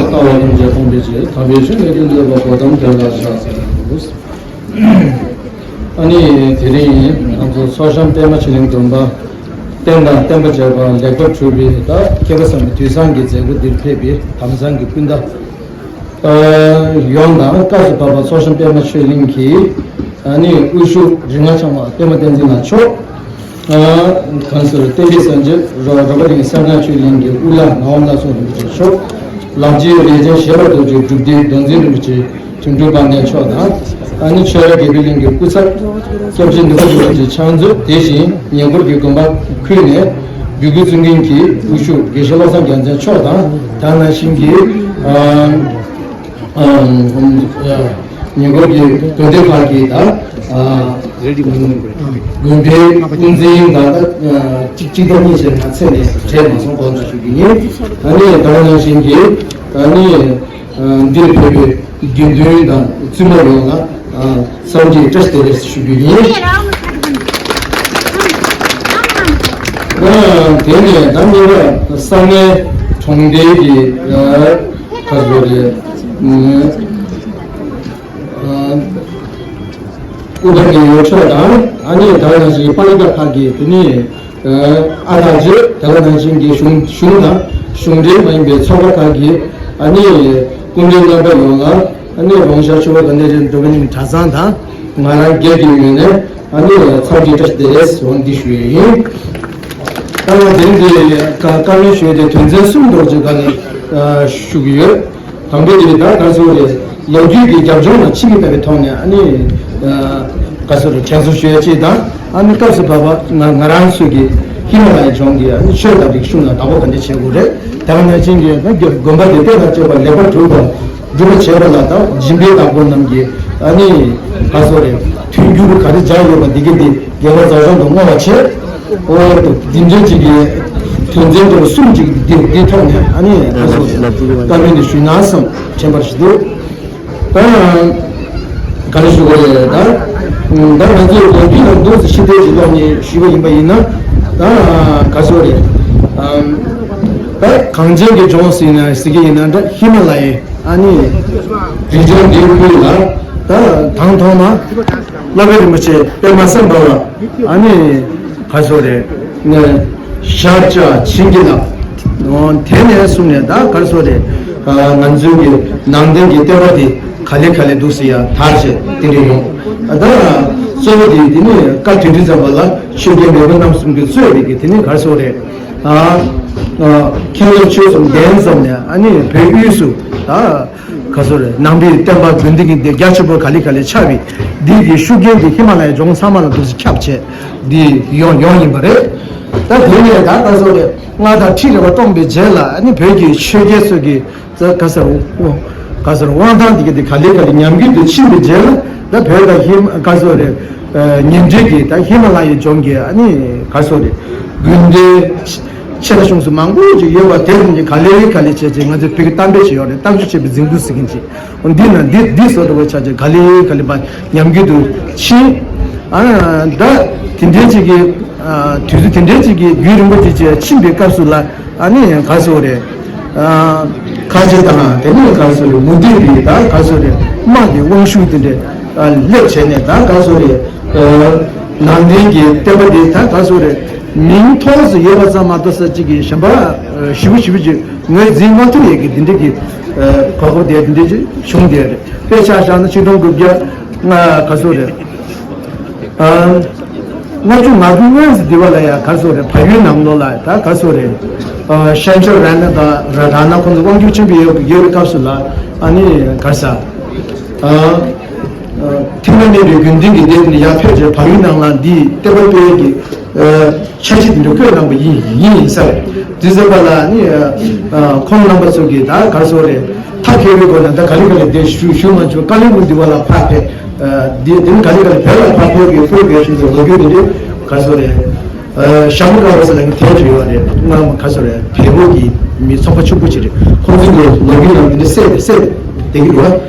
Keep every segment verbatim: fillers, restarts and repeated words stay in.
ལྟ་བ་ཐམས་ཅད་སྟོང་པའི་ཕྱིར། དམ་པའི་ཆོས་ནི་དོན་མཛད་པ། གོའུ་ཏམ་དེ་ལ་ཕྱག་འཚལ་ལོ། ཨ་ནི་དེ་རིང་ང་ཚོ་མཚོ་བྱང་པད་མ་ཆོས་གླིང་དགོན་པ་རྟེན་དང་བརྟེན་པ་བཅས་པ་ལེགས་པར་གྲུབ་པའི་ད་སྐལ་པ་བཟང་པོའི་དུས་བཟང་གི་མཛད་སྒོ་འདིར་ཕེབས་པའི་དམ་གཙང་གི་སྤུན་ཟླ་ཡོངས་དང་། སྐབས་སུ་བབས་པ་མཚོ་བྱང་པད་མ་ཆོས་གླིང་གི་ཨ་ནི་དབུ་བཞུགས་རིགས་ལྔ་འཆང་བ་པད་མ་བསྟན་འཛིན་ལགས་མཆོག་གང་ཟེར། བསྟན་པའི་གསང་ཆེན་རོ་རོ་པ་རིང་གསང་སྔགས་ཆོས་གླིང་གི་དབུ་བླ་ངག་དབང་བླ་སྲོག་རིན་པོ་ཆེ་མཆོག་ལག་རྗེས་ལས་ཅན་བཞད་པ་རྡོ་རྗེའི་སྒྲུབ་སྡེའི་མདོ་འཛིན་རིན་པོ་ཆེ་དོན་གྲུབ་དཔལ་ལྡན་མཆོག་དང་། ཨ་ནི་ཆོས་ར་དགེ་འཕེལ་གླིང་གི་སྐུ་ཚབ་སྐྱབས་རྗེ་འདི་པ་འདི་པ་ཆེ་ཕྱག་མཛོད། དེ་བཞིན་ཉེ་འཁོར་གྱི་དགོན་པ་ཁུལ་ནས་འབོད་སྐུལ་གཙོ་འགན་གྱི་དབུ་བཞུགས་དགེ་བཤེས་བློ་བཟང་རྒྱལ་མཚན་མཆོག་དང་། དེ་ནང་བཞིན་གྱི་ཨ་ཨ་ཉེ་འཁོར་གྱི་དགོན་སྡེ་ཁག་གི་ད་ཨ་དགོན་པའི་དབུ་འཛིན་དང་ད་གཅིག་གཅིག་དང་གཉིས་བྱས་ན་ཚད་ནས་བྲལ་མ་སོང་གོང་དུ་ཞུ་རྒྱུ་ཡིན། ཨ་ནི་ད་ག་ནང་བཞིན་གྱི་ཨ་ནི་འདིར་ཕེབས་པའི་དགེ་འདུན་དང་བཙུན་མ་ཡོངས་ལ་འཚམས་འདྲིའི་བཀྲ་ཤིས་བདེ་ལེགས་ཞུ་རྒྱུ་ཡིན། དེ་ནས་ད་གཉིས་པ་ས་གནས་གྲོང་སྡེ་གི་ཁ་བཟོ་རེད། སྐུ་པར་ནས་ཡོད་ཆོག་དང་། ཨ་ནི་ད་ག་ནང་བཞིན་པ་ལི་ཀ་ཁག་གི་དེ་ནི་ཨ་ཐག་ཆོད། དེ་ག་ནང་བཞིན་གྱི་གཞུང་གཞུང་དང་གཞུང་འབྲེལ་མ་ཡིན་པའི་ཚོགས་པ་ཁག་གི་ཨ་ནི་སྐུ་མགྲོན་རྣམ་པ་ཡོངས་ལ་ཨ་ནི་རོང་ཤར་ཆུ་བོ་དགའ་ལྡན་རེད་འགྲོ་བའི་གླིང་གྲྭ་ཚང་དང་ང་རང་སྒེར་གྱི་ངོས་ནས་ཨ་ནི་འཚམས་འདྲི་བཀྲ་ཤིས་བདེ་ལེགས་ཟེར་བ་འདི་ཞུ་ཡས་ཡིན། ད་ང་དེ་རིང་འདི་བཀའ་མོལ་ཞུ་ཡས་དེ་དོན་ཚན་གསུམ་ཐོག་ཅིག་སྒང་ནས་ཞུ་གི་ཡོད། དང་པོ་དེ་ད་ག་ཚོད་རེད། ལོ་རྒྱུས་ཀྱི་རྒྱབ་ལྗོངས་ལ་ཕྱི་མིག་ལྟ་བའི་ཐོག་ནས་ཨ་ནི་ག་ཚོད་རེད། དྲན་གསོ་ཞུ་ཡ་གཅིག་དང་། ཨ་ནི་སྐབས་སུ་བབས་པ་ང་ང་རང་ཚོ་གི་ཧི་མ་ལ་ཡའི་ལྗོངས་ཀྱི་ཨ་ནི་ཆོས་དང་རིག་གཞུང་ལ་བདག་པོ་ག་འདྲ་བྱེད་དགོས་རེད། ད་ག་ནང་བཞིན་གྱི་ད་དགོན་པ་དེ་གཏན་ལ་འབྱོར་བ་ལེགས་པར་གྲུབ་པ་སྒྲུབ་པ་བྱེད་པ་ལ་ད་སྦྱིན་པའི་བདག་པོ་རྣམས་ཀྱི་ཨ་ནི་ག་ཚོད་རེད། མཐུན་འགྱུར་ག་རེ་སྦྱར་ཡོད་པ་འདི་ག་འདི་དགེ་བ་རྫོགས་བྱང་དུ་བསྔོ་བ་བྱེད། ཨོ་འདི་འདྲ་ཅིག་གི་དོན་ཚན་དེ་གསུམ་ཅིག་འདི་འདི་ཐོག་ནས་ཨ་ནི་ད་ག་ཚོད་བཀའ་མོལ་འདི་ཞུས་ན་བསམ་དྲན་པར་ཞུ་འདུག་ད་ག་རེ་ཞུ་དགོས་རེད། ད་ད་ང་ཚོས་ལོ་རྒྱུས་ལ་འདུག་སེ་ཕྱི་བལྟས་ཀྱི་ཐོག་ནས་ཞུས་པ་ཡིན་པ་ཡིན་ན། ད་ག་ཚོད་རེད། ད་གངས་ཅན་གྱི་ལྗོངས་ཟེར་ན་ཟེར་གྱི་ཡིན་ན་འདྲ་ཧི་མ་ལ་ཡའི་ཨ་ནི་རི་ལྗོངས་འདིའི་ཁུལ་ལ་ད་དང་ཐོག་མ་བླ་བྲེ་རིན་པོ་ཆེ་དཔེ་མ་སེམས་པ་བ་ཨ་ནི་ག་ཚོད་རེད། ཞབས་བཅགས་བྱིན་གྱིས་བརླབས། དེ་ནས་བཟུང་ནས་ད་ག་ཚོད་རེད། ང་ཚོའི་གི་ནང་བསྟན་གྱི་བསྟན་པ་དེ་ག་ལེ་ག་ལེ་འདུག་སེ་ཡ་དར་བྱས་དེ་འདྲ་ཡོང་། ད་གཙོ་བོ་དེ་དེ་ནི་སྐབས་དེ་དུས་ཙམ་པ་ལ་ཆོས་རྒྱལ་མེས་དབོན་རྣམ་གསུམ་གྱིས་གཙོས་པའི་གི་དེ་ནི་ག་ཚོད་རེད། མཁན་སློབ་ཆོས་གསུམ་ལྡན་ཙམ་ནས་ཨ་ནི་བོད་དབུས་སུ་ད་ག་ཚོད་རེད། ནང་པའི་བསྟན་པ་དགོན་སྡེ་གི་འདི་རྒྱ་ཆེན་པོ་ག་ལེ་ག་ལེ་ཆགས་པའི་འདི་གི་ཤུགས་རྐྱེན་འདི་ཧི་མ་ལ་ཡའི་ལྗོངས་ཚང་མ་ལ་འདུག་སེ་ཁྱབ་བྱས་འདི་ཡོང་ཡོང་ཡིན་པ་རེད། ད་དེ་ནས་ད་ག་ཚོད་རེད། མངའ་བདག་ཁྲི་རལ་པ་སྟོངས་པའི་རྗེས་ལ་ཨ་ནི་བོད་ཀྱི་ཆོས་རྒྱལ་ཚོ་གི་ག་ཚོད་རེད། ག་ཚོད་རེད། དབང་ཐང་འདི་ག་འདི་ག་ལེ་ག་ལེ་ཉམས་རྒུད་དུ་ཕྱིན་པའི་རྗེས་ལ་ད་བོད་དང་ཧི་ག་ཚོད་རེད། ཉེ་འབྲེལ་གྱི་ད་ཧི་མ་ལ་ཡའི་ལྗོངས་ཀྱི་ཨ་ནི་ག་ཚོད་རེད། དགོན་སྡེ་ཆེ་ཆེ་ལ་ཆུང་སུ་མང་པོ་ཅིག་ཡོད་པ་དེ་ཚོ་ག་ལེ་ག་ལེ་བྱས་རྗེས་ང་ཚོས་བོད་ཀྱི་གཏམ་དཔེ་ཅིག་ཡོད་རེད། གཏམ་ཆུ་ཆེ་བའི་རྫིང་བུ་ཟེར་མཁན་ཅིག་འོ་འདི་ན་འདི་འདི་བཟོ་འདྲ་བོ་ཆགས་རྗེས་ག་ལེ་ག་ལེ་བ་ཉམས་རྒུད་དུ་ཕྱིན། ཨ་ད་དེ་འདྲའི་ཅིག་གི་དུས་ཚོད་དེ་འདྲའི་ཅིག་གི་རྒྱུན་རིང་པོ་ཅིག་ཅིག་ཕྱིན་པའི་སྐབས་སུ་ལ་ཨ་ནི་ག་ཚོད་རེད། ཁ་ཆེ་དང་དེ་ནས་ག་ཚོད་རེད། མུ་སྟེགས་པའི་ད་ག་ཚོད་རེད། དམག་གི་དབང་ཤུགས་དེ་འདྲ་སླེབས་བྱས་ནས་ད་ག་ཚོད་རེད། ནང་བསྟན་གྱི་བསྟན་པ་འདི་ད་ག་ཚོད་རེད། མིང་ཐོག་ཏུ་ཡོད་པ་ཙམ་མ་གཏོགས་ས་གཅིག་གི་གཞན་པ་ཞེ་པོ་ཞེ་པོ་ཅིག་ངོས་འཛིན་མ་ཐུབ་ཡས་ཀྱི་འདི་འདྲ་གི་གོ་སྐབས་དེ་འདི་འདྲ་ཅིག་བྱུང་བསྡད་རེད། དཔེ་ཆ་བཞག་ན་ཆིག་སྟོང་དགུ་བརྒྱ་ལྔ་ག་ཚོད་རེད། ལྔ་བཅུ་ང་དགུ་སྔོན་ཟེར་དེ་བ་ལ་ཡ་ག་ཚོད་རེད། བལ་ཡུལ་ནང་ལོགས་ལ་ད་ག་ཚོད་རེད། ཤན་ཆོ་ར་ན་དང་ར་ན་ཁོང་ཚོ་དབང་སྒྱུར་ཆེན་པོ་ཡོད་ཡོད་པའི་སྐབས་སུ་ལ་ཨ་ནི་ག་ས་ཐེག་དམན་གནས་པའི་དགོན་སྡེ་གི་སྡེ་ནི་ཡར་ཕེབས་རྗེས་བལ་ཡུལ་ནང་ལ་འདི་བསྟན་པ་སྤེལ་གྱི་འཆར་གཞི་དེ་འདྲ་བཀོད་གནང་པ་ཡིན་ཡིན་ཡིན་ས་རེད། དེ་ཚོ་པ་ལ་ནི་ཁོང་རྣམ་པ་ཚོ་གིས་ད་ག་ཚོད་རེད། ཐབས་མཁས་པའི་སྒོ་ནས་ད་ག་ལེ་ག་ལེ་དེ་ཞུ་ཞུ་མ་བྱུང་། ཀ་ལོན་སྦུག་འདི་བ་ལ་ཕར་ཕེབས། འདི་འདི་ནི་ག་ལེ་ག་ལེ་བོད་ལ་ཕར་ཕེབས་ཀྱི་ཕེབས་དགོས་ཞུ་ཚོ་ལོ་རྒྱུས་འདི་འདྲ་ག་ཚོད་རེད། ཞྭ་མོ་དཀར་པོ་ཟེར་ལ་ངས་དེབ་བྲིས་ཡོད་རེད། སྔ་མ་ག་ཚོད་རེད། བལ་པོ་གི་མི་ཚོང་པ་ཕྱུག་པོ་ཅིག་རེད། ཁོང་ཚོའི་ལོ་ལོ་རྒྱུས་ནང་འདི་འདྲ་གསལ་གསལ་བསྡད་ཀྱི་འདུག་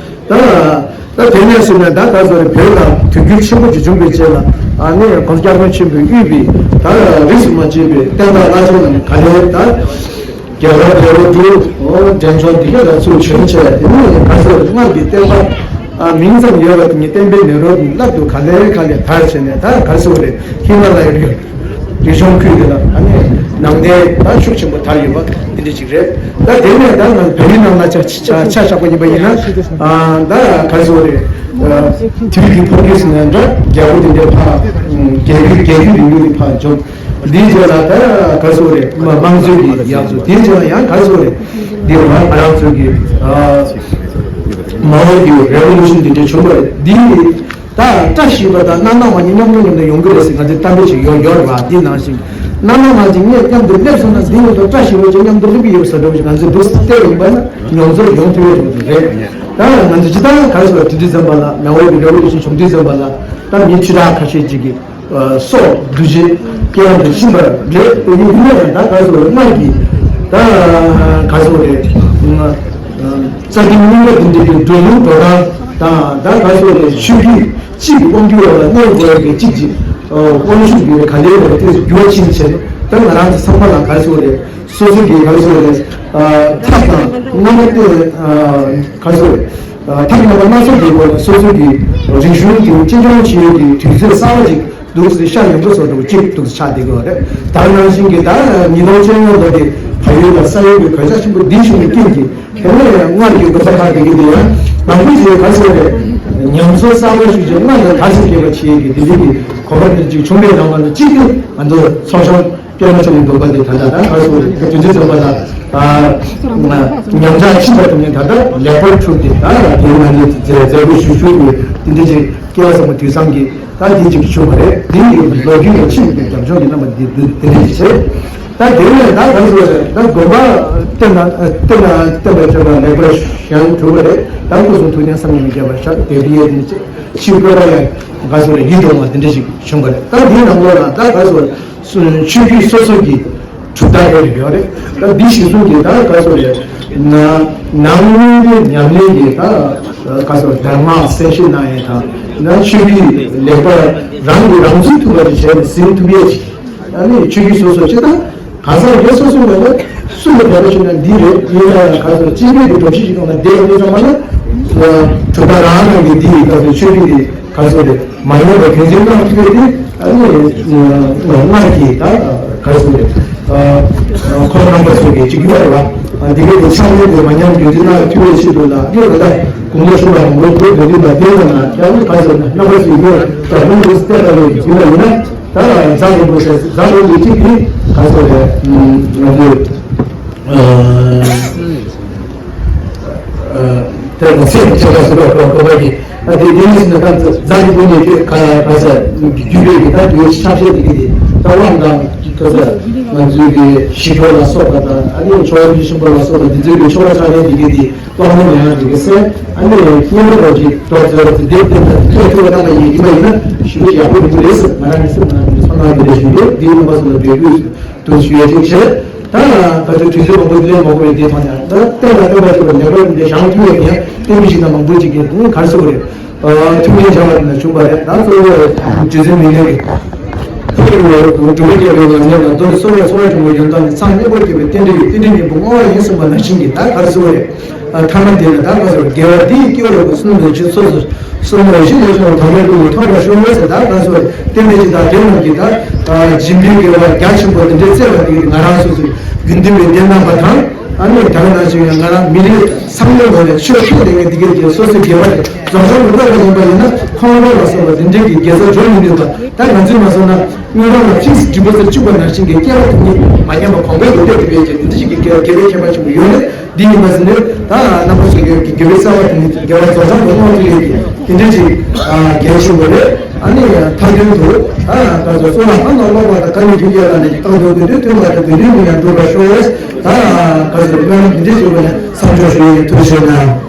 ད་ད་དེ་ནས་བཟུང་ནས་ད་ག་ཚོད་རེད། བོད་ལ་དུས་འགྱུར་ཆེན་པོ་ཅིག་བྱུང་བའི་རྗེས་ལ་ཨ་ནི་༸གོང་ས་༸སྐྱབས་མགོན་ཆེན་པོས་དབུས་པའི་ད་རིས་སུ་མ་ཆད་པའི་བསྟན་བདག་བླ་ཆེན་རྣམས་ག་ལེར་ད་རྒྱ་གར་བལ་པོ་འབྲུག་ ཨོ་འདྲེན་ཆོག་འདི་ག་ལ་ཚུར་བྱོན་བྱས་དེ་ནི་ག་ཚོད་སྔར་གྱི་བསྟན་པ་ཨ་མིང་ཙམ་ཡོད་པ་དེ་ཉིད་བསྟན་པའི་མེ་རོ་ནི་རླབས་ཏུ་ག་ལེར་ག་ལེར་དར་བྱས་ནས། ད་ག་ཚོད་རེད། ཧི་མ་ལ་ཡའི་རི་རི་ལྗོངས་ཁུལ་དེ་ལ་ཨ་ནི་ནང་བསྟན་ད་ཤུགས་ཆེན་པོ་དར་ཡོད་པ་དེ་འདྲ་ཅིག་རེད། ད་དེ་ནས་ད་ང་བོད་མི་ནང་ལ་ཆ་ཆ་ཆ་བཞག་པ་ཡིན་པ་ཡིན་ན་ཨ་ད་ག་ཚོད་རེད། དུས་ཀྱི་འཕོ་འགྱུར་ཟེར་ན་འདྲ་རྒྱལ་པོ་དེ་འདྲ་ཕར་རྒྱལ་པོའི་རྒྱལ་རྒྱུད་རིང་ལུགས་དེ་ཕར་འཇོམས། དེའི་རྗེས་ལ་ད་ག་ཚོད་རེད། དམངས་གཙོའི་གི་ཡག་ཚུལ། དེའི་རྗེས་ལ་ཡང་ག་ཚོད་རེད། འདི་ང་ང་རང་ཚོའི་གི་མའོ་གི་རེ་ཝོ་ལུ་ཤན་འདི་འདྲ་བྱུང་བ་རེད། འདི་ད་བཀྲ་ཤིས་པ་དང་སྣ་ནག་མ་གཉིས་མཉམ་དུ་མཉམ་དུ་ཡོང་གི་རེད་ཟེར་ང་ཚོས་གཏམ་དཔེ་ཞིག་ཡོད་ཡོད་རེད་བ། འདི་ནང་བཞིན་སྣ་ནག་མ་གཅིག་གཉིས་མཉམ་དུ་སླེབས་སོང་ན་འདི་ཉིད་དུ་བཀྲ་ཤིས་པ་ཅིག་མཉམ་དུ་སླེབས་ཀྱི་ཡོད་ཟེར་འདྲ་བོ་ཞིག་ང་ཚོས་འདུག་སེ་བལྟས་པ་ཡིན་པ་ན་མྱོང་ཚོར་ཡོང་ཐུབ་ཡོད་འགྲོ་གི་རེད། ད་ང་ཚོ་སྤྱིར་བཏང་ག་ཚོད་དྲི་ལྡན་ཚན་པ་ལ་མའོ་གི་རེ་ཝོ་ལུ་ཤན་བྱུང་དུས་ཚན་པ་ལ་ད་མི་ཁྲི་ཕྲག་ཁ་ཤས་ཅིག་གིས། སྲོག་འདུ་བྱེད་སྐྱེ་བ་འདི་ཕྱིན་པ་རེད། དེ་ཡིན་ན་ཡང་ད་ག་ཚོད་སྔར་གྱི་ད་ག་ཚོད་རེད། རྩ་ཁྲིམས་རྙིང་པ་འདི་འདྲའི་འགྲོ་ལུགས་འགྲོ་སྟངས་དང་ད་ག་ཚོད་རེད། ཆོས་བརྒྱུད་གཅིག་གི་དབང་སྒྱུར་འོག་ལ་གནས་དགོས་པའི་གཅིག་གི་དབང་ཤུགས་ཀྱི་ག་ལེར་རེད། དེ་འགྱུར་བ་ཕྱིན་བྱས་ནས་ད་ང་རང་ཚོ་ཚང་མ་ལ་ག་ཚོད་རེད། སོ་སོ་གི་ག་ཚོད་རེད། ཐབས་དང་རྣམ་པ་དེ་ག་ཚོད་རེད། ཐབས་རྣམ་པ་སྣ་ཚོགས་ཀྱི་སྒོ་ནས་སོ་སོ་གི་རིག་གཞུང་དེ་གཅེས་སྐྱོང་བྱེད་ཡུལ་གྱི་དུས་ཚོད་གསར་པ་ཅིག་འདུག་སེ་ཤར་ཡོང་གི་བཟོ་འདྲ་གཅིག་འདུག་སེ་ཆགས་བསྡད་ཀྱི་ཡོད་རེད། ད་ནང་བཞིན་གྱི་ད་ཉིས་སྟོང་བཅོ་ལྔ་ལོ་དེ་བལ་ཡུལ་དང་ས་ཡུལ་གྱི་གོད་ཆག་ཆེན་པོ་འདིའི་ཤུགས་ཀྱི་རྐྱེན་གྱིས་དེ་ནས་སྔར་གྱི་དགོན་པ་ཁག་དེ་གའི་དེ་ཡང་མང་པོ་ཞིག་ག་ཚོད་རེད། ཉམས་གསོ་གསར་པ་ཞིག་བྱས་སྔར་ལས་དར་ཞིང་རྒྱས་པ་བྱེད་ཀྱི་དེ་འདྲའི་གི་གོ་སྐབས་དེ་ཅིག་བྱུང་བའི་ནང་ལ་གཅིག་དེ་ང་ཚོ་ཚོགས་ཆུང་། པད་མ་ཆོས་ཀྱི་སྡོམ་པ་འདི་ད་ལྟ་ད་ག་ཚོད་རེད། དུས་ཚོད་ཚོད་པ་ད་ཉམས་ཆག་ཕྱིན་པ་དེ་ནས་ད་ལྟ་ལེགས་པར་གྲུབ་སྟེ་ད་དེ་ང་ཚོས་མཛད་མཛད་སྒོ་ཞུ་ཞུ་གི་དེ་འདྲ་ཅིག་སྐལ་བ་བཟང་པོ་དུས་བཟང་གི་ད་དེ་ཅིག་བྱུང་བ་རེད། དེ་ཡི་ལོ་རྒྱུས་ལ་ཕྱིན་པའི་རྒྱབ་ལྗོངས་ཀྱི་རྣམ་པ་འདི་འདི་འདི་འདྲ་ཅིག་བྱས། ད་དེ་ནས་ད་ག་ཚོད་རེད། ད་དགོན་པ་བསྟན་ན་བསྟན་ན་བསྟན་པའི་སྤྱོད་པ་ལེགས་པར་བཞེངས་གྲུབ་པ་རེད། ད་སྐུ་གསུང་ཐུགས་རྟེན་བསམ་ཡས་ནས་རྒྱས་པར་བཞག་དེ་འདྲ་ཡས་དེ་ནས་ཅིག་ཕྱིའི་བཀོད་པ་ཡང་ག་ཚོད་རེད། ཡིད་དུ་འོང་བ་དེ་འདྲ་ཞིག་བྱུང་བ་རེད། ད་དེའི་ནང་ལོགས་ལ་ད་ག་ཚོད་རེད། ཆོས་བརྒྱུད་སོ་སོ་གི་གྲུབ་མཐའ་རེ་རེ་ཡོད་རེད། ད་འདི་གཞི་བཟུང་གི་ད་ག་ཚོད་རེད། ན་ནང་དངོས་གནས་ཉམས་ལེན་གྱི་ད་ག་ཚོད་རེད། གདམས་ངག་གསན་བཞེས་གནང་ཡས་དང་ན་ཆོས་བརྒྱུད་ལེགས་པར་རང་གིས་རང་ཚུགས་ཐུབ་པ་ཅིག་བྱས་ནས་ཟིན་ཐུབ་ཡས་ཅིག་ཨ་ནི་ཆོས་བརྒྱུད་སོ་སོ་སྤྱིར་བཏང་གང་ཟག་སྒེར་སོ་སོའི་ངོས་ནས་སུ་ལ་བོད་པ་ཞིག་ན་འདི་རེད། ཡིན་ན་ཡང་ག་ཚོད་སྤྱི་པའི་གི་སྒྲོམ་གཞི་ཞིག་ནང་ལ་བསྡད་ཡོད་ཙང་མ་ན་གྲུབ་མཐའ་རང་རང་གི་འདི་ཡི་སྐབས་སུ་ཆོས་བརྒྱུད་ཀྱི་ག་ཚོད་རེད། མ་ཡིན་པ་རྒྱུན་འཛིན་གནང་ཐུབ་པའི་དེ་ཨ་ནི་སྔར་གྱི་ད་ག་ཚོད་རེད། ཁོ་རྣམ་པ་ཚོ་གི་གཅིག་ཡོད་རེད་བ། འདི་གའི་དེ་ཕྱག་ལེན་དེ་མ་ཉམས་རྒྱུན་འཛིན་གནང་ཐུབ་པའི་ཆེད་དུ་ལ་ཨ་ནི་ད་ལྟ་དགུང་ལོ་ཆུང་བ་མང་པོ་བོད་དོན་ལ་བསྟན་པ་ན་ཡང་ནི་ག་ཚོད་རྣམ་པ་ཚོ་ཡོད་ད་རུང་འདུག་བསྟན་པ་ལས་ཡིན་པ་ཡིན་ན། ད་རྫ་རིན་པོ་ཆེ་རྫ་རིན་པོ་ཆེ་གིས་ག་ཚོད་རེད། ང་ཚོས་དེ་ལ་སེམས་ཆེ་བ་ཟེར་བ་གོ་གོ་བ་གི་ཨ་དེ་དེ་ནི་ཟེར་ན་ད་རྫ་རིན་པོ་ཆེ་གི་ག་ག་ས་རྒྱུད་པའི་གི་ད་དུས་ཆ་ཤས་དེ་གི་དེ་ད་དབང་དང་ག་ས་ང་ཚོའི་གི་ཞི་ཁྲོ་ལ་སོགས་པ་དང་ཨ་ནི་ཆོ་ག་ཆེན་པོ་ལ་སོགས་པ་འདི་ཚོའི་གི་ཆོ་ག་ཆ་ལེན་དེ་གི་དེ། ཏོག་ནི་ཡང་འདི་གི་སེ་ཨ་ནི་སྙན་པོ་རོ་གཅིག་ཏོག་ཙེ་རོ་ཙེ་དེབ་དེབ་ལ་ཐོས་ཐུབ་པ་རྣམ་པ་ཡིན་གྱི་མ་ཡིན་ན་ཞི་བ་ཡག་པོ་ཡིན་གྱི་རེད་ཟེར་ང་རང་གི་སེམས་ནང་གི་ཚོར་སྣང་དེ་འདྲ་ཞིག་འདུག་འདིའི་རྣམ་པ་ཚོ་ལ་འབྲེལ་བསྐུལ་དུ་ཞུ་ཡས་ཅིག་བྱས། ད་ད་ཆ་དུས་ཚོད་མང་པོ་དེ་ལས་མང་པོ་རེད། དེ་མཐོང་ཡང་ད་བསྟན་ལ་བསྟན་པ་ཞིག་ལ་ལེགས་པར་འདི་བཞེངས་ཐུབ་ཡས་ཀྱི་ཡང་བསྟན་པའི་ཞིག་དང་མང་པོ་ཅིག་གིས་ག་རེ་ཟེར་དགོས་རེད། ཐུགས་རྗེ་བྱ་བ་དེ་ལ་བྱུང་བ་རེད། ད་གཙོ་བོ་རྗེ་བཙུན་མི་ལའི་གི་ཐུགས་ཀྱི་འགྲོ་བའི་རྒྱལ་པོའི་ངང་ཉལ་ལ་མདོ་ནི་གསོལ་བ་གསོལ་བ་ཆེན་པོ་ཡོན་བདག་ནི་མཚན་སྙན་པོ་སྐྱེས་པའི་རྟེན་འབྲེལ་ཡོད། རྟེན་འབྲེལ་སྙིང་པོ་བསྔོ་བ་ཡིན་གསུངས་པ་ནང་བཞིན་གྱི་ད་ག་རེ་ཟེར་དགོས་རེད། ཐ་མ་དེ་ལ་ད་ག་ཟེར་དགེ་བ་འདི་ཡི་སྐྱེ་བོ་ལ་གོ་གསུམ་དོན་ཆེན་སོ་སོ་གསུམ་ལ་བཞི་ལས་བྱུང་བ་དམ་པའི་སྐུ་ཡི་ཐོབ་པར་ཤོག་ཟེར། ད་ག་ཟེར་བསྟན་པའི་སྤྱི་དང་དེ་རྣམས་ཀྱི་ད་སྦྱིན་པའི་དགེ་བ་རྒྱ་ཆེན་པོ་འདི་འདྲའི་བསྩལ་བ་དེ་ང་རང་སོ་སོའི་དགེ་འདུན་པའི་སྡེ་རྣམ་པ་དང་། ཨ་ནི་ད་ག་ནང་བཞིན་ང་རང་མི་རིགས་སམ་བློའི་ངོས་ནས་ཆོས་ཐོས་ལྡན་མཁན་འདི་གའི་དེ་སོ་སོའི་དགེ་བ་དེ་རྫོགས་བྱང་དུ་བཀོད་པ་ཡིན་པ་ཡིན་ན་ཁོང་ཁྲོ་ལ་སོགས་པ་འདི་འདྲའི་གི་དགེ་རྩ་འཇོམས་མི་ནུས་པ། ད་ང་ཚོས་མ་སོང་ན་དངུལ་ཀྲམ་ལ་ཕིགས་ཌི་པོ་ཟིཊ་བཅུག་པ་ནང་བཞིན་གྱི་སྐྱེ་བ་དེ་ཉིད་མ་ཉམས་པ་གོང་འཕེལ་དུ་སླེབས་ཐུབ་པའི་ཆེད་དུ་འདི་ཞིག་གི་དགེ་བའི་ཁྱད་པར་ཆེན་པོ་ཡོད་རེད། འདི་ཡིན་པ་ཟིན་ནས་ད་རྣམ་པ་ཚོ་གི་དགེ་བའི་རྩ་བ་དེ་ཉིད་དགེ་བའི་རྫོགས་བྱང་དུ་བསྔོ་ཐུབ་ཡས་ཀྱི་དེ་འདྲ་ཅིག་གལ་ཆེན་པོ་རེད། ཨ་ནི་མཐའ་དོན་དུ་ད་ད་ཚོ་གསུང་ལ་ཧང་དང་ཀློག་པ་དང་བཀའ་ནི་ཁྱོད་ཀྱི་ལ་ནི་རྟག་ཏུ་དགེ་འདུན་མཐུན་པ་དང་དགེ་འདུན་དུ་ཡང་འགྲུབ་པར་ཤོག་ད་ག་ཚོད་སྨོན་ལམ་འདི་འདྲ་ཅིག་བྱས་ནས་མཚམས་འཇོག་ཞུ་ཡས་ཐུགས་རྗེ་གནང་།